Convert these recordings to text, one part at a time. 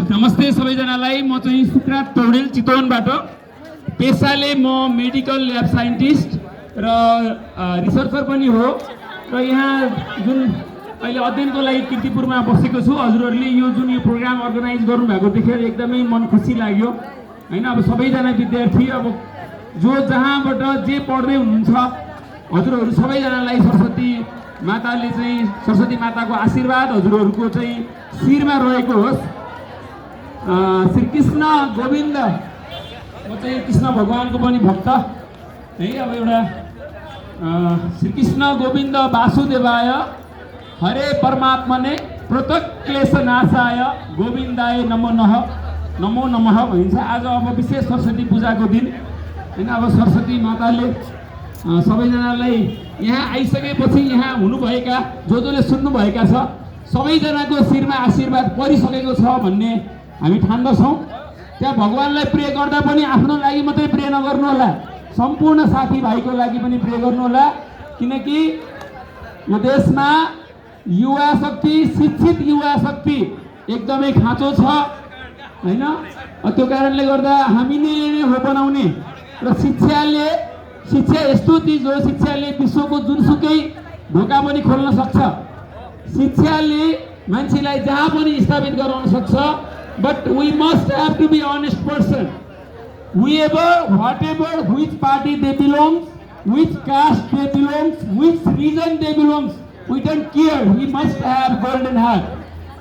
नमस्ते सबैजनालाई। म चाहिँ सुकरात पौडेल चितवनबाट। पेसाले म मेडिकल ल्याब साइन्टिस्ट र रिसर्चर पनि हो र यहाँ जुन अहिले अध्ययनको लागि कीर्तिपुरमा बसेको छु। हजुरहरूले यो जुन यो प्रोग्राम अर्गनाइज गर्नुभएको देखेर एकदमै मन खुसी लाग्यो हैन। अब सबैजना विद्यार्थी अब जो जहाँबाट जे पढ्दै हुनुहुन्छ हजुरहरू सबैजनालाई सरस्वती माताले चाहिँ सरस्वती माताको आशीर्वाद हजुरहरूको चाहिँ शिरमा रहेको होस्। श्री कृष्ण गोविन्द, म चाहिँ कृष्ण भगवानको पनि भक्त है। अब एउटा श्री कृष्ण गोविन्द वासुदेवाय हरे परमात्मने पृथक क्लेश नाशाय गोविन्दाय नमो नमः भनिन्छ। आज अब विशेष सरस्वती पूजाको दिन हैन। अब सरस्वती माताले सबैजनालाई यहाँ आइसकेपछि यहाँ हुनुभएका जसले सुन्नुभएका छ सबैजनाको शिरमा आशीर्वाद परिसकेको छ भन्ने हामी ठान्दछौँ। त्यहाँ भगवानलाई प्रे गर्दा पनि आफ्नो लागि मात्रै प्रे नगर्नु होला, सम्पूर्ण साथीभाइको लागि पनि प्रे गर्नु होला। किनकि यो देशमा युवा शक्ति, शिक्षित युवा शक्ति एकदमै खाँचो छ हैन। त्यो कारणले गर्दा हामीले नै हो बनाउने र शिक्षा यस्तो चिज हो, शिक्षाले विश्वको जुनसुकै ढोका पनि खोल्न सक्छ। शिक्षाले मान्छेलाई जहाँ पनि स्थापित गराउन सक्छ। But we must have to be honest person. whatever which party they belong, which caste they belong, which region they belong, we don't care. He must have golden heart.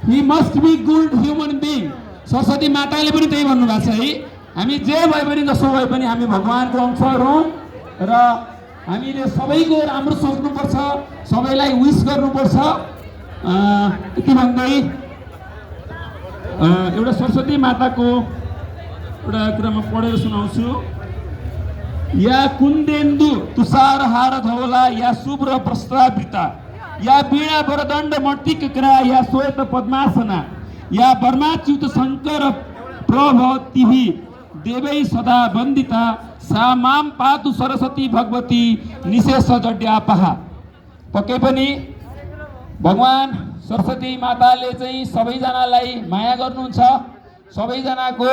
He must be good human being. Saraswati माताले पनि त्यही भन्नुभएको छ है। हामी जे भए पनि जसो भए पनि हामी भगवानको अंशहरू हौं र हामीले सबैको राम्रो सोच्नुपर्छ, सबैलाई विश गर्नुपर्छ। यति भन्दै एउटा सरस्वती माताको एउटा कुरा म पढेर सुनाउँछु। या कुन्देन्दु तुषार हार धवला या शुभ्र प्रस्तावृता या वीणा वरदण्ड मर्तिकरा या श्वेत पद्मासना या वर्माच्युत शंकर प्रभतिः देवै सदा वन्दिता सा माम पातु सरस्वती भगवती निशेष जड्यापहा। पक्कै पनि भगवान सरस्वती माताले चाहिँ सबैजनालाई माया गर्नुहुन्छ। सबैजनाको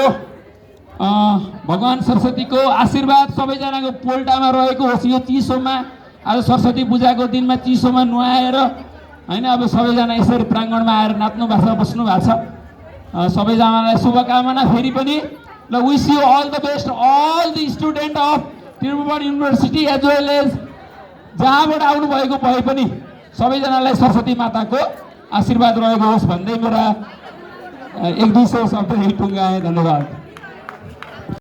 भगवान सरस्वतीको आशीर्वाद सबैजनाको पोल्टामा रहेको होस्। यो चिसोमा आज सरस्वती पूजाको दिनमा चिसोमा नुहाएर हैन अब सबैजना यसरी प्राङ्गणमा आएर नाच्नु भएको छ, बस्नु भएको छ। सबैजनालाई शुभकामना फेरि पनि। ल wish you all the best all the student of Tribhuvan University as well as जहाँबाट आउनु भएको भए पनि सबैजनालाई सरस्वती माताको आशीर्वाद रहेको होस् भन्दै मेरा एक दुई सौ शब्द यही टुङ्गाएँ। धन्यवाद।